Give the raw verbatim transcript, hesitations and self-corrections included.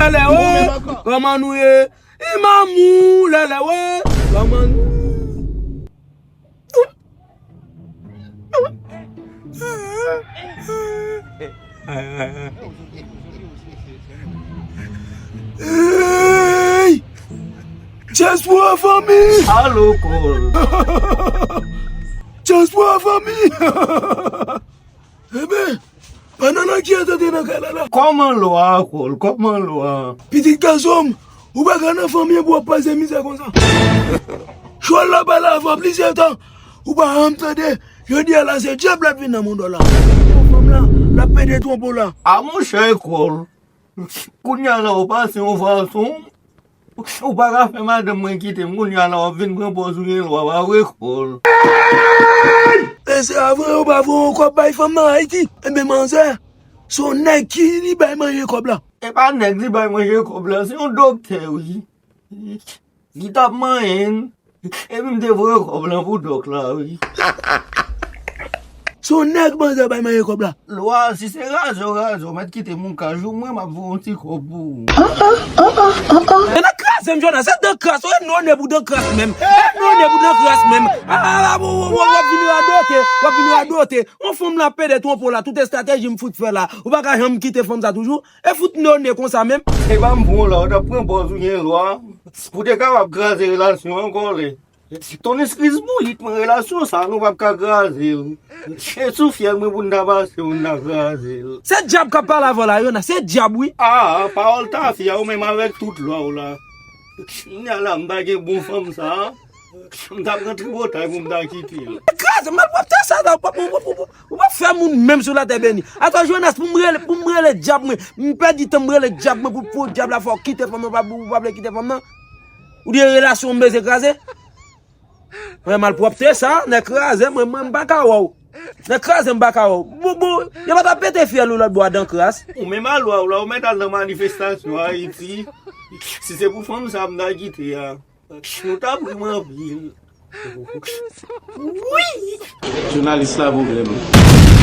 Lè wè, kòman nou ye? Imamou, lè lè wè, kòman nou? Hey! Chest pou la fanmi! Alo, Kòl. Chest pou la fanmi! Eben, pandan nan ki eta te nan kay la la? Kòman lwa, Kòl? Kòman lwa? Pitit gason m, ou pa ka nan fanmi pou w ap pase mizè konsa. Chwal la pale avè w plizyè tan, ou pa janm tande. Jodi a la, se dyab la vin nan mond la. Yon fanm la, l ap pede twonpe w la. A monchè, Kòl. Kounye a la, ou pase yon fason. Ou pa ka fè madanm mwen kite m. Kounye a la, w ap vin pran pòz ou gen lwa, pa vre, Kòl? E se a vre, ou pa voye yon kòb bay fanm nan Ayiti? Enben, manzè, se yon nèg ki li bay manje kòb la. E pa nèg li bay manje kòb la, se yon doktè, wi. Li t ap manyen n. Epi m te voye kòb lan pou dòk la, wi. Se yon nèg manzè bay manje kòb la. Lwa, si se raze w raze, w mèt kite m yon kajou, mwen m ap voye yon ti kòb pou ou. E nan kraze m, Jonas, se dan kras, ou e none pou dan kras menm. E none pou dan kras menm. A, a, a, w, w, w, w ap vin radote, w ap vin radote. Yon fanm la pede twonpe w la, tout estrateji m fout fè la. Ou pa ka janm kite fanm sa toujou. E fout none konsa menm. Se pa m pou w la, ou t ap pran pòz ou gen lwa. Pou te kapab kraze relasyon an, Kòl. Ton eskiz boulit mwen, relasyon sa nou p ap ka kraze l. E sou fyèl mwen pou n ta pase, pou n ta kraze l. Se dyab k ap pale avè w la, Yona, se dyab, wi. A, pawòl tafya, ou menm avèk tout lwa w la. Kounye a la, m pa gen bon fanm sa. M ta pran tripotay pou m ta kite l. Kraze, malpwòpte sa la, ou p ap, ou p ap, ou p ap, ou p ap fè moun menm sou latè beni. Atò, Jonas, pou m rele, pou m rele dyab mwen, m pèdi tan m rele dyab mwen pou, pou dyab la fè w kite fanm nan, ou pa, ou pa vle kite fanm nan. Ou di relasyon m bezwen kraze? Mwen malpwòpte sa, nèg kraze, mwen, mwen m pa ka wè w. Nèg kraze, m pa ka wè w. Bon, bon, yo pa ta pete fyèl ou lòt bò a dan kras. Ou menm a lwa w la, ou mèt al nan manifestasyon Ayiti. Si se pou fanm sa m ta kite a. Nou t ap ri m anpil. Wi! Jounalis la pwoblèm.